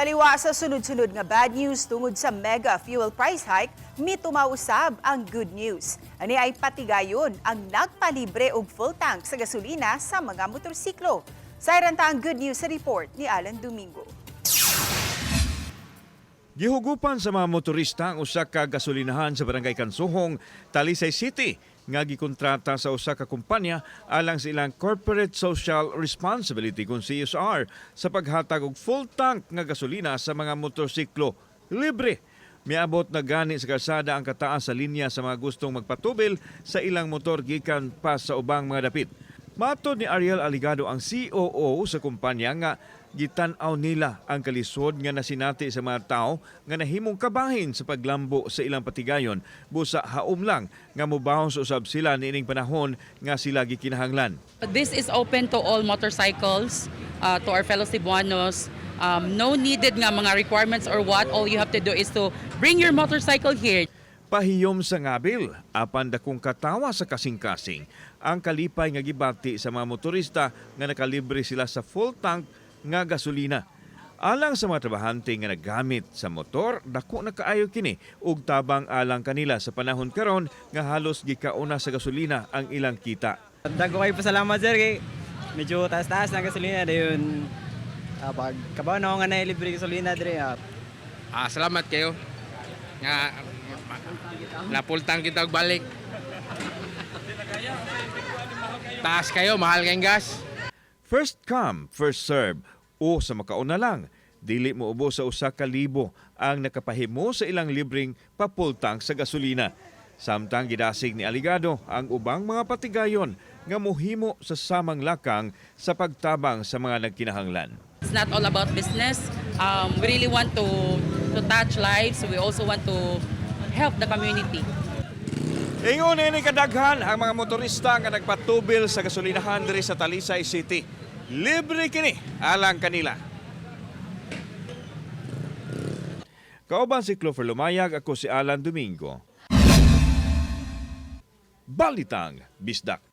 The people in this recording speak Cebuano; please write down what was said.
Taliwa sa sunod-sunod nga bad news tungod sa mega fuel price hike, mitumaw usab ang good news. Ani ay patigayon ang nagpalibre og full tank sa gasolina sa mga motorsiklo. Sayran ta ang good news sa report ni Alan Domingo. Gihugupan sa mga motorista ang usa ka gasolinahan sa Barangay Kansuhong, Talisay City nga gikontrata sa usa ka kumpanya alang sa ilang Corporate Social Responsibility kung CSR sa paghatag og full tank nga gasolina sa mga motorsiklo libre. Miabot na gani sa kalsada ang kataas sa linya sa mga gustong magpatubil sa ilang motor gikan pa sa ubang mga dapit. Matod ni Ariel Aligado, ang COO sa kumpanya, nga gitan-aw nila ang kalisod nga nasinati sa mga tao nga nahimong kabahin sa paglambo sa ilang patigayon, busa haom lang nga mobawas usab sila niining panahon nga sila gikinahanglan. This is open to all motorcycles, to our fellow Cebuanos. No needed nga mga requirements or what. All you have to do is to bring your motorcycle here. Pahiyom sa ngabil, apan dakong katawa sa kasing-kasing, ang kalipay nga gibati sa mga motorista nga nakalibre sila sa full tank nga gasolina. Alang sa mga trabahante nga naggamit sa motor, dako na kaayo kini ug tabang alang kanila sa panahon karon nga halos gikauna sa gasolina ang ilang kita. Dagko kayo pasalamat, sir, kay medyo taas-taas ng gasolina dayon pag kabaw na ako nga na libre gasolina dire. Ah, salamat kayo. Nga napultang kita og balik. Taas kayo, mahal kayong gas. First come, first serve o sa makauna lang. Dili mo ubo sa 1,000 ang nakapahimo sa ilang libreng papultang sa gasolina. Samtang gidasig ni Aligado ang ubang mga patigayon nga muhimo sa samang lakang sa pagtabang sa mga nagkinahanglan. It's not all about business. We really want to touch lives. We also want to help the community. Ingon ini kadaghan ang mga motorista nga nagpatubil sa gasolinahan diri sa Talisay City. Libre kini alang kanila. Kauban si Clover Lumayag, ako si Alan Domingo. Balitang Bisdak.